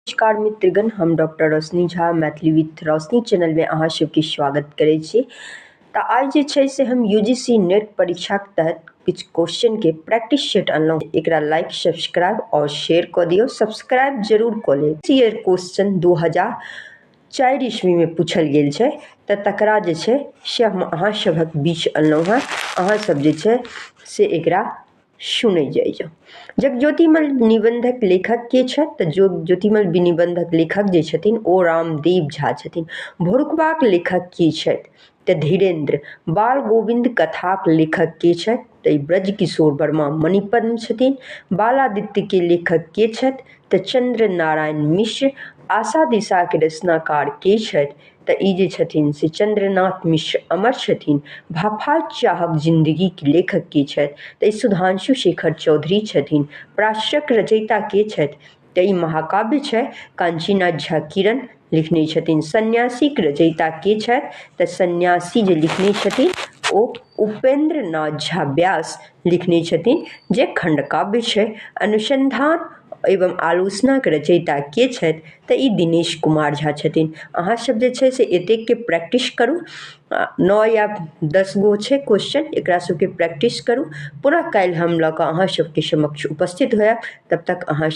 नमस्कार मित्रगण, हम डॉक्टर रोशनी झा मैथिली विथ रोशनी चैनलमे अहाँ सबके स्वागत करै छी। तऽ आइ जे छै से हम यूजीसी नेट परीक्षाक तहत किछु क्वेश्चनके प्रैक्टिस सेट अनलहुँ। एकरा लाइक, सब्सक्राइब आओर शेयर कऽ दियौ। सब्सक्राइब जरूर कऽ लेब। ईयर क्वेश्चन 2004 ईस्वीमे पूछल गेल छै, तऽ तकरा जे छै से हम अहाँ सभक बीच अनलहुँ हेँ। अहाँ सब जे छै से एकरा सुनै जाइ जाउ। जगज्योतिमल निबंधक लेखक के छथि? तऽ ज्योतिमल निबंधक लेखक जे छथिन ओ रामदेव झा छथिन। भोरुकबाक लेखक के छथि? तऽ धीरेन्द्र। बाल गोविंद कथाक लेखक के छथि? तऽ ब्रजकिशोर वर्मा मणिपद्म छथिन। बालादित्य के लेखक के छथि? तऽ चंद्र नारायण मिश्र। आशा दिशा के रचनाकार के छथि? तऽ ई जे छथिन से चंद्रनाथ मिश्र अमर छथिन। भाफा चाहक जिंदगी के लेखक के छथि? तऽ ई सुधांशु शेखर चौधरी छथिन। पराशरक रचयिता के छथि? तऽ ई महाकाव्य छै, कांचीनाथ झा किरण लिखने छथिन। सन्यासीक रचयिता के छथि? तऽ सन्यासी जे लिखने छथिन ओ उपेंद्र नाथ झा व्यास लिखने छथिन, जे खंडकाव्य छै। अनुसंधान एवं आलोचनाक रचयिता के छथि? तऽ ई दिनेश कुमार झा छथिन। अहाँ सब जे छै से एतेकके प्रैक्टिस करू। 9 या 10 गो छै क्वेश्चन, एकरा सबके प्रैक्टिस करू। पुनः काल्हि हम लऽ कऽ अहाँ सबके समक्ष उपस्थित होयब। तब तक अहाँ